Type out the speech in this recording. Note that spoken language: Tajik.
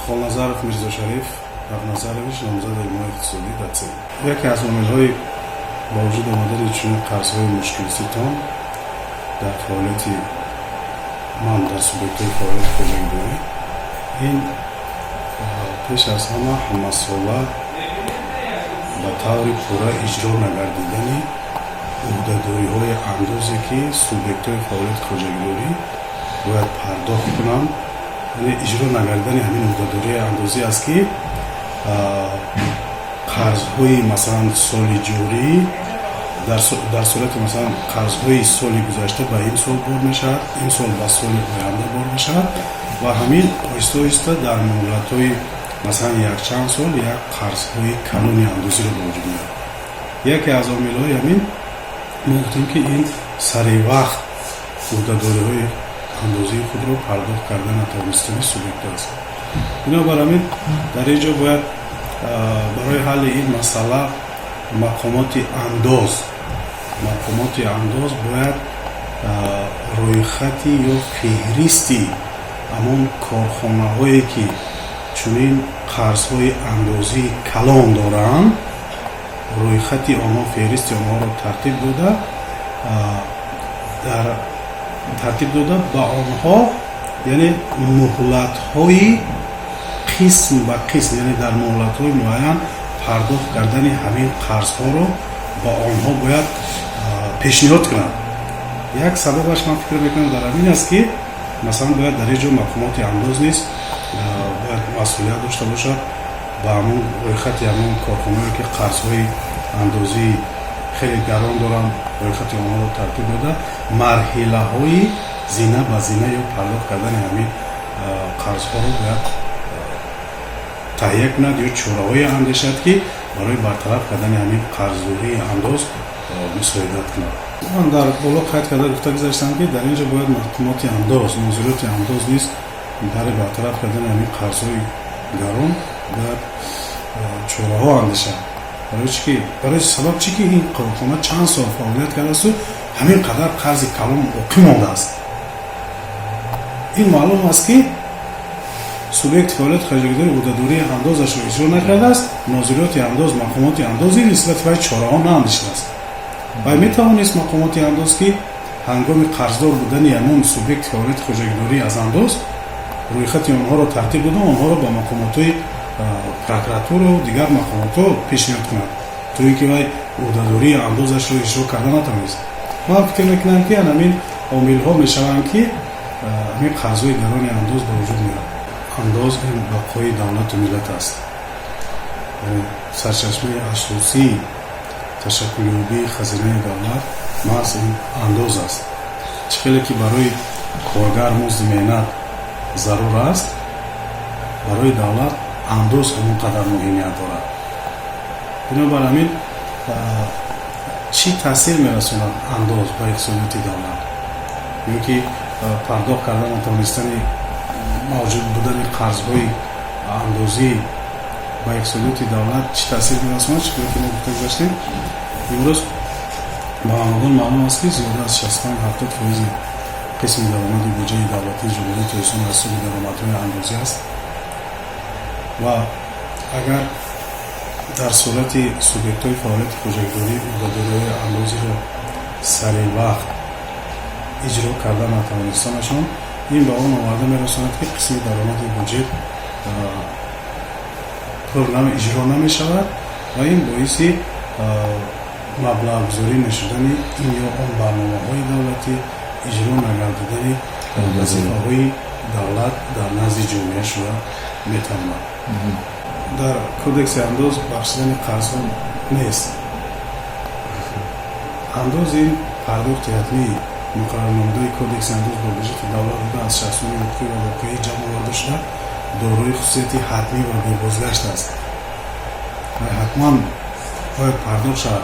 Холназаров Мирзошариф Ҳақназарович, номзади илмҳои иқтисодӣ, дотсент. Яке аз омилҳои ба вуҷуд омадани чунин қарзҳои мушкилситон дар фаъолияти ман дар субъектҳои фаъолияти хоҷагидорӣ ин пеш аз ҳама ҳамасола ба таври пурра иҷро нагардидани ӯҳдадориҳои андозе, ки субъектҳои фаъолияти хоҷагидорӣ бояд пардохт кунанд, яъне иҷро нагардидани ҳамин ӯҳдадории андозӣ аст, ки қарзҳои, масалан, соли ҷорӣ дар сурати, масалан, қарзҳои соли гузашта ба ин сол бор мешавад, ин сол ба соли оянда бор мешавад ва ҳамин оҳиста оҳиста дар муҳлатҳои, масалан, якчанд сол як қарзҳои калони андозиро ба вуҷуд меорад. Яке аз омилҳои ҳамин мо гуфтем, ки ин сари вақт ӯҳдадориҳои андозии худро пардохт карда натавонистани субъектҳо аст. Бинобар ҳамин дар ин ҷо бояд барои ҳалли ин масъала мақомоти андоз бояд рӯйхати ё феҳристи ҳамон корхонаҳое, ки чунин қарзҳои андозии калон доранд, рӯйхати онҳо, феҳристи онҳоро тартиб дода, дар тартиб дода ба онҳо, яъне муҳлатҳои қисм ба қисм, яъне дар муҳлатҳои муайян пардохт кардани ҳамин қарзҳоро ба онҳо бояд пешниҳод кунанд. Як сабабаш, ман фикр мекунам, дар ҳамин аст, ки масалан бояд дар ин ҷо мақомоти андоз низ бояд масъулият дошта бошад, ба ҳамон рӯйхати ҳамон корхонаое, ки қарзҳои андозии хеле гарон доранд, рӯйхати онҳоро тартиб дода, марҳилаҳои зина ба зина ё пардохт кардани ҳамин қарзҳоро бояд таҳия кунад ё чораҳое андешад, ки барои бартараф кардани ҳамин қарздории андоз мусоидат кунад. Ман дар боло қайд карда гуфта гузаштам, ки дар ин ҷо бояд мақомоти андоз, нозироти андоз низ барои бартараф кардани ҳамин қарзҳои гарон бояд чораҳо андешад. Барои чи ки, барои сабаб чи ки ин корхона чанд сол фаъолият кардасту ҳамин қадар қарзи калон боқӣ мондааст? Ин маълум аст, ки субъекти фаъолияти хоҷагидори ӯҳдадории андозашро иҷро накардааст, нозироти андоз, мақомоти андози нисбати вай чораҳо наандешидааст. Вай метавонист мақомоти андоз, ки ҳангоми қарздор будани ҳамон субъекти фаъолияти хоҷагидорӣ аз андоз, рӯйхати онҳоро тартиб дода, онҳоро ба мақомотҳои прокуратуру дигар мақомотҳо пешниҳод кунад, то ин ки вай ӯҳдадории андозашро иҷро карда натавонист. Ман фикр мекунам, ки ҳамин омилҳо мешаванд, ки ҳамин қарзҳои гарони андоз ба вуҷуд меояд. Андоз ин бақои давлату миллат аст, яъне сарчашмаи асосии ташаккулёбии хазинаи давлат маҳз ин андоз аст. Чӣ хеле ки барои коргар музди меҳнат зарур аст, барои давлат андоз ҳамон қадар муҳимият дорад. Бинобар ҳамин чӣ таъсир мерасонад андоз ба иқтисодиёти давлат ё ки пардохт карда натавонистани, мавҷуд будани қарзҳои андозӣ ба иқтисодиёти давлат чӣ таъсир мерасонад? Чӣ ки мо гуфта гузаштем, имрӯз ба ҳамагон маълум аст, ки зиёда аз 65-70 фоизи қисми даромади буҷаи давлатии Ҷумҳурии Тоҷикистон аз ҳисоби даромадҳои андозӣ аст. Ва агар дар сурати субъектҳои фаъолияти хоҷагидорӣ ӯҳдадориҳои андозиро сари вақт иҷро карда натавонистанашон, ин ба он оварда мерасонад, ки қисми даромади буҷет пур иҷро намешавад ва ин боиси маблағгузорӣ нашудани ин ё он барномаҳои давлатӣ, иҷро нагардидани вазифаҳои давлат дар назди ҷомеа шуда метавонад. Дар Кодекси андоз бахшидани қарзҳо нест. Андоз ин пардохти ҳатмии муқаррарнамудаи Кодекси андоз ба буҷети давлат буда, аз шахсони ҳуқуқӣ ва воқеӣ ҷамъ оварда шуда, дорои хусусияти ҳатмӣ ва бебозгашт аст ва ҳатман бояд пардохт шавад.